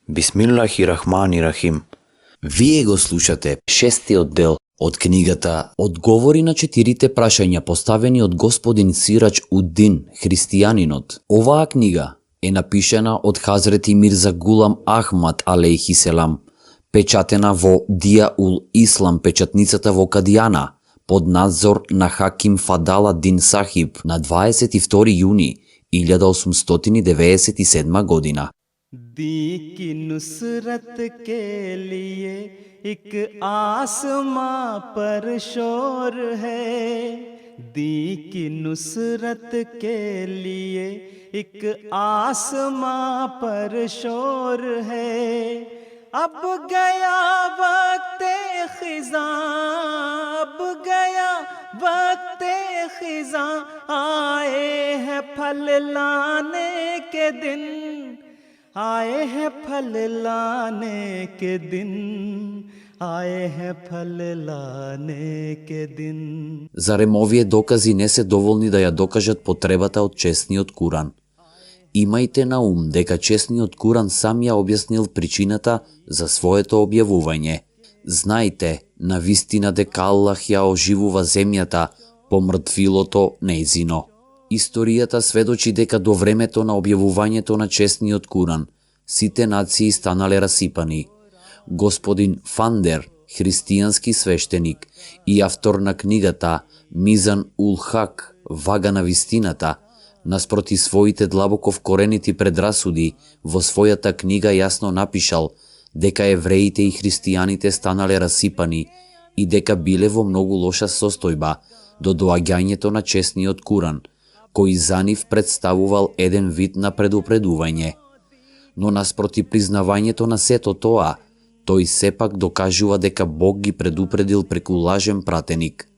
Бисмиллахи-рахмани-рахим. Вие го слушате шестиот дел од книгата Одговори на 4 прашања поставени од господин Сирач Уддин, христијанинот. Оваа книга е напишана од Хазрети Мирза Гулам Ахмад алейхи селам, печатена во Дија ул Ислам, печатницата во Кадијана, под надзор на Хаким Фадала Дин Сахиб на 22 јуни 1897 година. दी की नुसरत के लिए एक आसमां पर शोर है, दी की नुसरत के लिए एक आसमां पर शोर है। अब गया वक्त खिज़ां, अब गया वक्त खिज़ां, आए हैं फल लाने के दिन, आए हैं फल लाने के दिन, आए हैं फल लाने के दिन. Зарем овие докази не се доволни да ја докажат потребата од честниот Куран? Имајте на ум дека честниот Куран сам ја објаснил причината за своето објавување. Знајте на вистина дека Аллах ја оживува земјата по мртвилото нејзино. Историјата сведочи дека до времето на објавувањето на честниот Куран, сите нации станале расипани. Господин Фандер, христијански свештеник и автор на книгата Мизан ул Хак, Вага на вистината, наспроти своите длабоко вкоренити предрасуди, во својата книга јасно напишал дека евреите и христијаните станале расипани и дека биле во многу лоша состојба до доаѓањето на честниот Куран, кој за нив представувал еден вид на предупредување. Но наспроти признавањето на сето тоа, тој сепак докажува дека Бог ги предупредил преку лажен пратеник.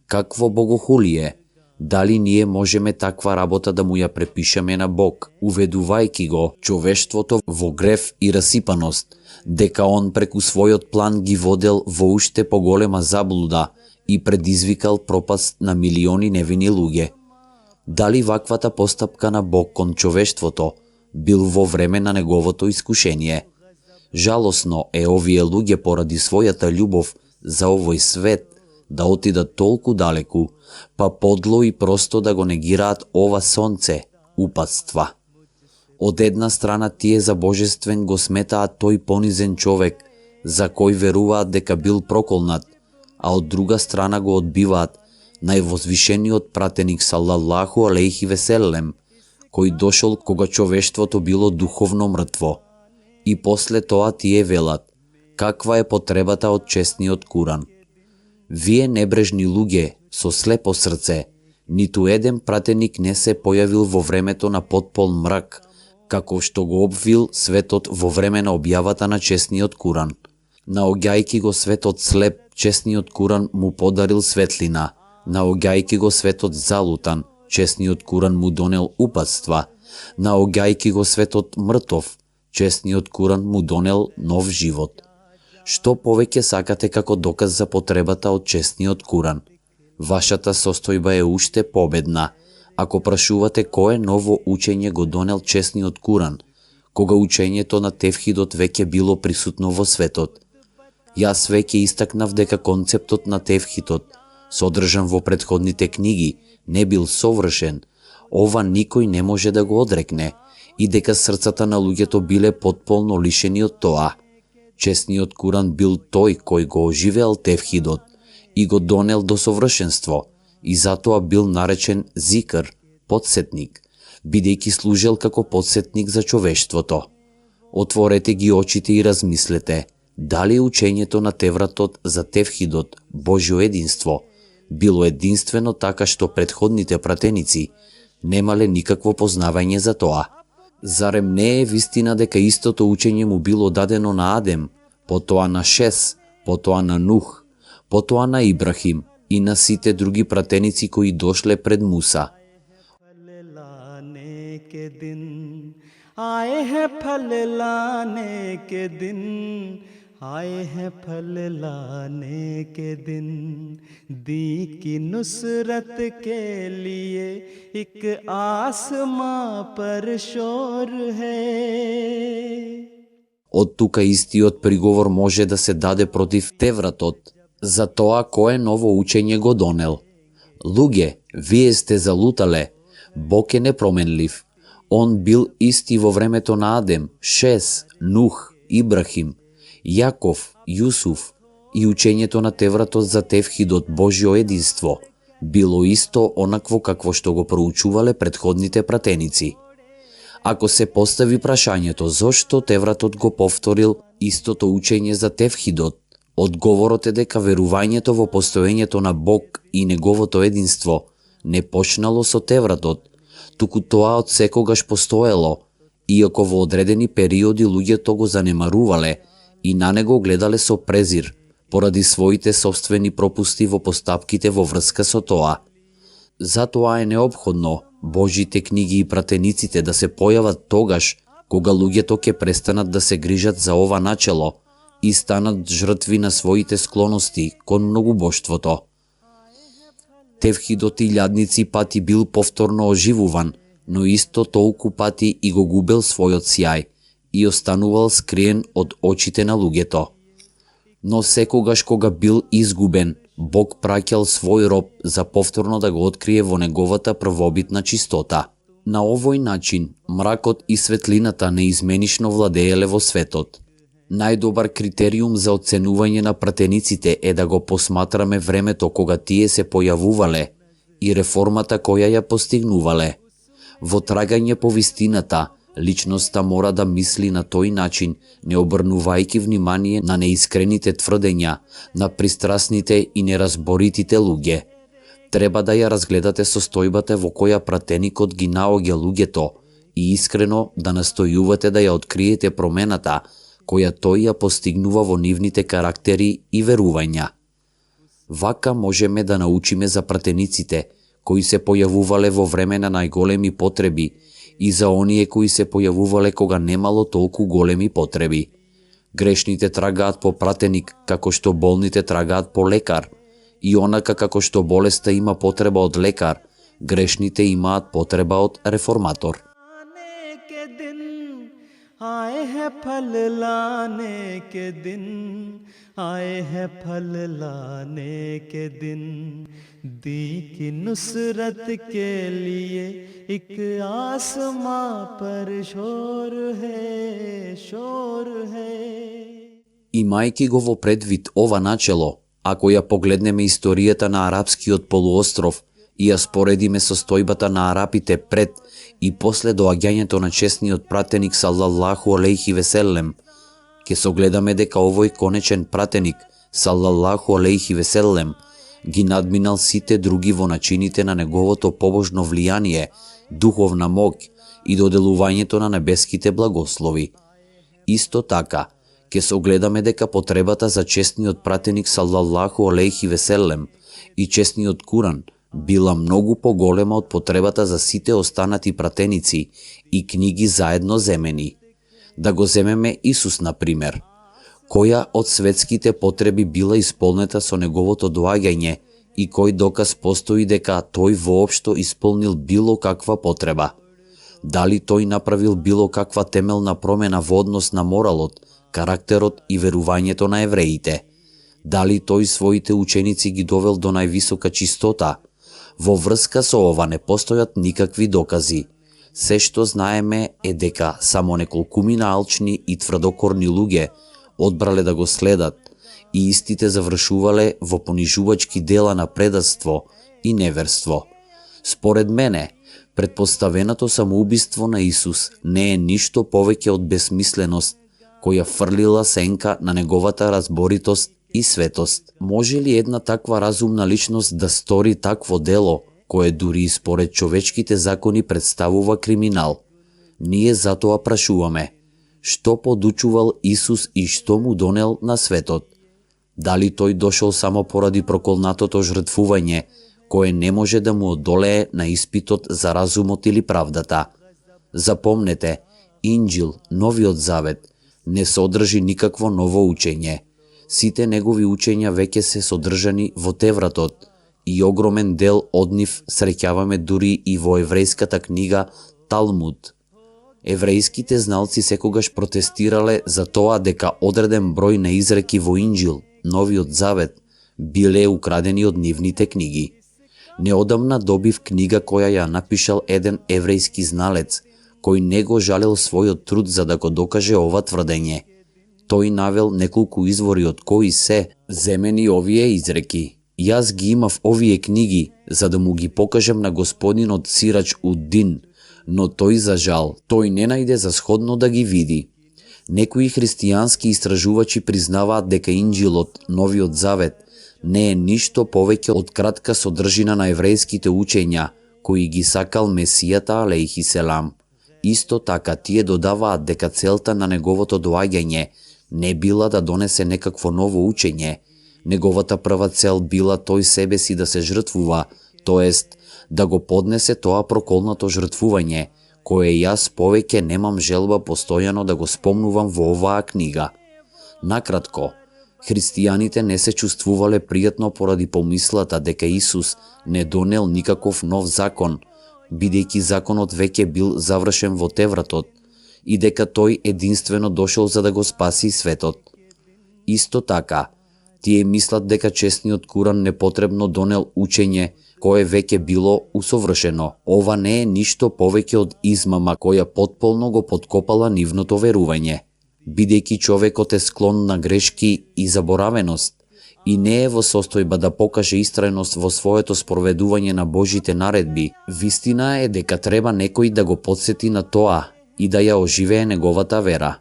Какво богохулие! Дали ние можеме таква работа да му ја препишеме на Бог, уведувајќи го човештвото во грев и расипаност, дека он преку својот план ги водел во уште поголема заблуда и предизвикал пропаст на милиони невини луѓе? Дали ваквата постапка на Бог кон човештвото бил во време на неговото искушение? Жалосно е овие луѓе поради својата љубов за овој свет да отидат толку далеку, па подло и просто да го негираат ова сонце, упадства. Од една страна тие за божествен го сметаат тој понизен човек, за кој веруваат дека бил проколнат, а од друга страна го одбиваат највозвишениот пратеник салаллаху алейхи веселем, кој дошол кога човештвото било духовно мртво. И после тоа тие велат, каква е потребата од честниот Куран? Вие небрежни луѓе со слепо срце, ниту еден пратеник не се појавил во времето на потполн мрак, како што го обвил светот во време на објавата на честниот Куран. Наоѓајќи го светот слеп, честниот Куран му подарил светлина. Наоѓајќи го светот залутан, честниот Куран му донел упадства. Наоѓајќи го светот мртов, честниот Куран му донел нов живот. Што повеќе сакате како доказ за потребата од честниот Куран? Вашата состојба е уште победна, ако прашувате кое ново учење го донел честниот Куран, кога учењето на тевхидот веќе било присутно во светот. Јас веќе истакнав дека концептот на тевхидот, содржан во претходните книги, не бил совршен, ова никој не може да го одрекне, и дека срцата на луѓето биле потполно лишени од тоа. Честниот Куран бил тој кој го оживеал тевхидот и го донел до совршенство, и затоа бил наречен зикр, подсетник, бидејќи служел како подсетник за човештвото. Отворете ги очите и размислете, дали учењето на Тевратот за тевхидот, Божјо единство, било единствено така што претходните пратеници немале никакво познавање за тоа. Зарем не е вистина дека истото учење му било дадено на Адем, потоа на Шес, потоа на Нух, потоа на Ибрахим и на сите други пратеници кои дошле пред Муса? आए हैं फल लाने के दिन, दी की नुसरत के लिए एक आसमां पर शोर है. Од тука истиот приговор може да се даде против Тевратот, за тоа кое ново учење го донел. Луѓе, вие сте залутале, Бог е непроменлив. Он бил исти во времето на Адем, Шес, Нух, Ибрахим, Јаков, Јусуф и учењето на Тевратот за Тевхидот, Божјо единство, било исто онакво какво што го проучувале претходните пратеници. Ако се постави прашањето зошто Тевратот го повторил истото учење за Тевхидот, одговорот е дека верувањето во постоењето на Бог и неговото единство не почнало со Тевратот, туку тоа од секогаш постоело, иако во одредени периоди луѓето го занемарувале и на него гледале со презир, поради своите собствени пропусти во постапките во врска со тоа. Затоа е неопходно Божите книги и пратениците да се појават тогаш, кога луѓето ќе престанат да се грижат за ова начело и станат жртви на своите склоности кон многубоштвото. Тевхидот илјадници пати бил повторно оживуван, но исто толку пати и го губел својот сјај и останувал скриен од очите на луѓето. Но секогаш кога бил изгубен, Бог праќал свој роб за повторно да го открие во неговата првобитна чистота. На овој начин, мракот и светлината неизменишно владееле во светот. Најдобар критериум за оценување на пратениците е да го посматраме времето кога тие се појавувале и реформата која ја постигнувале. Во трагање по вистината, личноста мора да мисли на тој начин, не обрнувајќи внимание на неискрените тврдења, на пристрасните и неразборитите луѓе. Треба да ја разгледате состојбата во која пратеникот ги наоѓа луѓето и искрено да настојувате да ја откриете промената која тој ја постигнува во нивните карактери и верувања. Вака можеме да научиме за пратениците кои се појавувале во време на најголеми потреби и за оние кои се појавувале кога немало толку големи потреби. Грешните трагаат по пратеник како што болните трагаат по лекар, и онака како што болеста има потреба од лекар, грешните имаат потреба од реформатор. आए हैं फल लाने के दिन, आए हैं फल लाने के दिन, दी की नुसरत के लिए एक आसमां पर शोर है. Имајќи го во предвид ова начело, ако ја погледнеме историјата на арапскиот полуостров и ја споредиме состојбата на арапите пред и после доаѓањето на чесниот пратеник салаллаху алейхи веселем, ќе согледаме дека овој конечен пратеник салаллаху алейхи веселем ги надминал сите други во начините на неговото побожно влијание, духовна моќ и доделувањето на небеските благослови. Исто така, ќе согледаме дека потребата за чесниот пратеник салаллаху алейхи веселем и чесниот Куран била многу поголема од потребата за сите останати пратеници и книги заедно земени. Да го земеме Исус, на пример. Која од светските потреби била исполнета со неговото доаѓање и кој доказ постои дека тој воопшто исполнил било каква потреба? Дали тој направил било каква темелна промена во однос на моралот, карактерот и верувањето на евреите? Дали тој своите ученици ги довел до највисока чистота? Во врска со ова не постојат никакви докази. Се што знаеме е дека само неколкумина алчни и тврдокорни луѓе одбрале да го следат и истите завршувале во понижувачки дела на предавство и неверство. Според мене, предпоставеното самоубиство на Исус не е ништо повеќе од безсмисленост, која фрлила сенка на неговата разборитост и светост. Може ли една таква разумна личност да стори такво дело, кое дури и според човечките закони представува криминал? Ние затоа прашуваме, што подучувал Исус и што му донел на светот? Дали тој дошол само поради проколнатото жртвување, кое не може да му одолее на испитот за разумот или правдата? Запомнете, Инџил, Новиот Завет, не содржи никакво ново учење. Сите негови учења веќе се содржани во Тевратот и огромен дел од нив среќаваме дури и во еврејската книга Талмуд. Еврејските зналци секогаш протестирале за тоа дека одреден број на изреки во Инџил, Новиот Завет, биле украдени од нивните книги. Неодамна добив книга која ја напишал еден еврејски зналец, кој не го жалел својот труд за да го докаже ова тврдење. Тој навел неколку извори од кои се земени овие изреки. Јас ги имав овие книги за да му ги покажем на господинот Сирач Уд-Дин, но тој за жал, тој не најде за сходно да ги види. Некои христијански истражувачи признаваат дека Инџилот, Новиот Завет, не е ништо повеќе од кратка содржина на еврејските учења, кои ги сакал Месијата алейхи селам. Исто така тие додаваат дека целта на неговото доаѓање не била да донесе некакво ново учење. Неговата прва цел била тој себе си да се жртвува, тоест да го поднесе тоа проколнато жртвување, кое јас повеќе немам желба постојано да го спомнувам во оваа книга. Накратко, христијаните не се чувствувале пријатно поради помислата дека Исус не донел никаков нов закон, бидејќи законот веќе бил завршен во Тевратот, и дека тој единствено дошол за да го спаси светот. Исто така, тие мислат дека честниот Куран непотребно донел учење кое веќе било усовршено. Ова не е ништо повеќе од измама која потполно го подкопала нивното верување. Бидејќи човекот е склон на грешки и заборавеност и не е во состојба да покаже истрајност во своето спроведување на Божите наредби, вистина е дека треба некој да го потсети на тоа и да ја оживее неговата вера.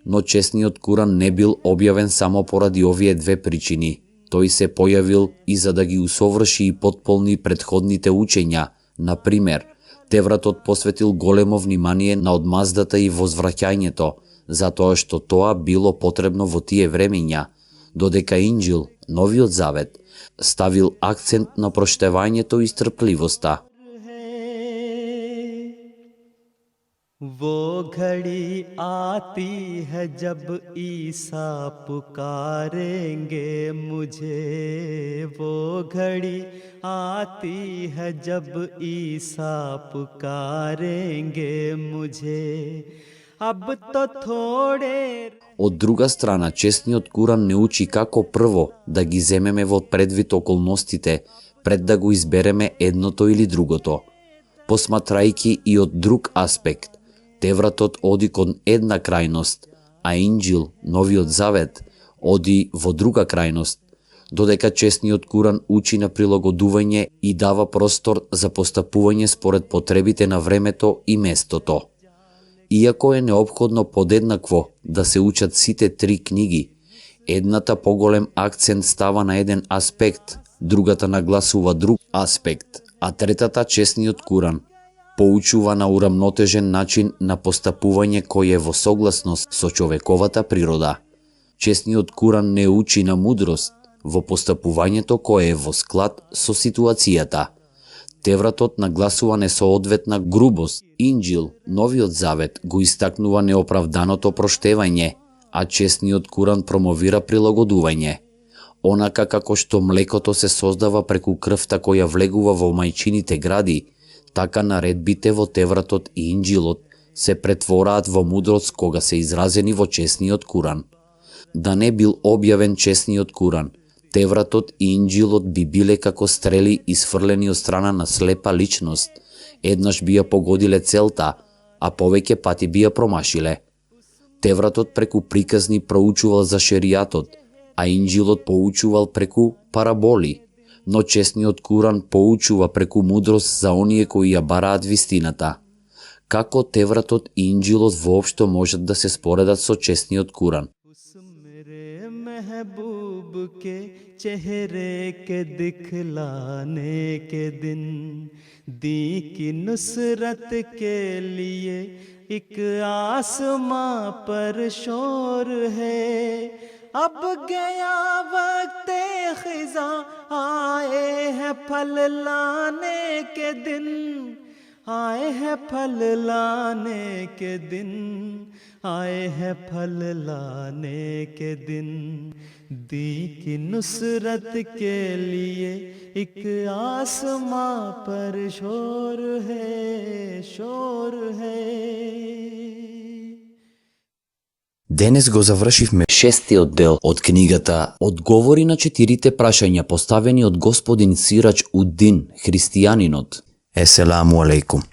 Но честниот Куран не бил објавен само поради овие две причини. Тој се појавил и за да ги усоврши и потполни претходните учења. Например, Тевратот посветил големо внимание на одмаздата и возвраќањето, затоа што тоа било потребно во тие времења, додека Инџил, Новиот Завет, ставил акцент на проштевањето и стрпливоста. वो घड़ी आती है जब ईसा पुकारेंगे मुझे, वो घड़ी आती है जब ईसा पुकारेंगे मुझे, अब तो थोड़े. Од друга страна, честниот Куран не учи како прво да ги земеме во предвид околностите пред да го избереме едното или другото. Посматрајки и од друг аспект, Тевратот оди кон една крајност, а Инџил, Новиот Завет, оди во друга крајност, додека честниот Куран учи на прилагодување и дава простор за постапување според потребите на времето и местото. Иако е неопходно подеднакво да се учат сите три книги, едната поголем акцент става на еден аспект, другата нагласува друг аспект, а третата, честниот Куран, поучува на урамнотежен начин на постапување кој е во согласност со човековата природа. Честниот Куран не учи на мудрост во постапувањето кое е во склад со ситуацијата. Тевратот нагласува несоодветна грубост, Инџил, Новиот Завет, го истакнува неоправданото проштевање, а честниот Куран промовира прилагодување. Онака како што млекото се создава преку крвта која влегува во мајчините гради, така наредбите во Тевратот и Инџилот се претвораат во мудрост кога се изразени во честниот Куран. Да не бил објавен честниот Куран, Тевратот и Инџилот би биле како стрели исфрлени од страна на слепа личност. Еднаш би ја погодиле целта, а повеќе пати би ја промашиле. Тевратот преку приказни проучувал за шеријатот, а Инџилот поучувал преку параболи. Но честниот Куран поучува преку мудрост за оние кои ја бараат вистината. Како Тевратот и Инџилот воопшто можат да се споредат со честниот Куран? महबूब के चेहरे के दिखलाने के दिन दी की नुसरत के लिए एक आसमां पर शोर है अब गया वक्त खिज़ां आए हैं फल लाने के दिन आए हैं फल लाने के दिन, आए हैं फल लाने के दिन, दी की नुसरत के लिए एक आसमां पर शोर है, शोर है. Денес го завршивме 6-тиот дел од книгата Одговори на 4 прашања поставени од господин Сирач Уддин, христијанинот. Еселаму алейкум.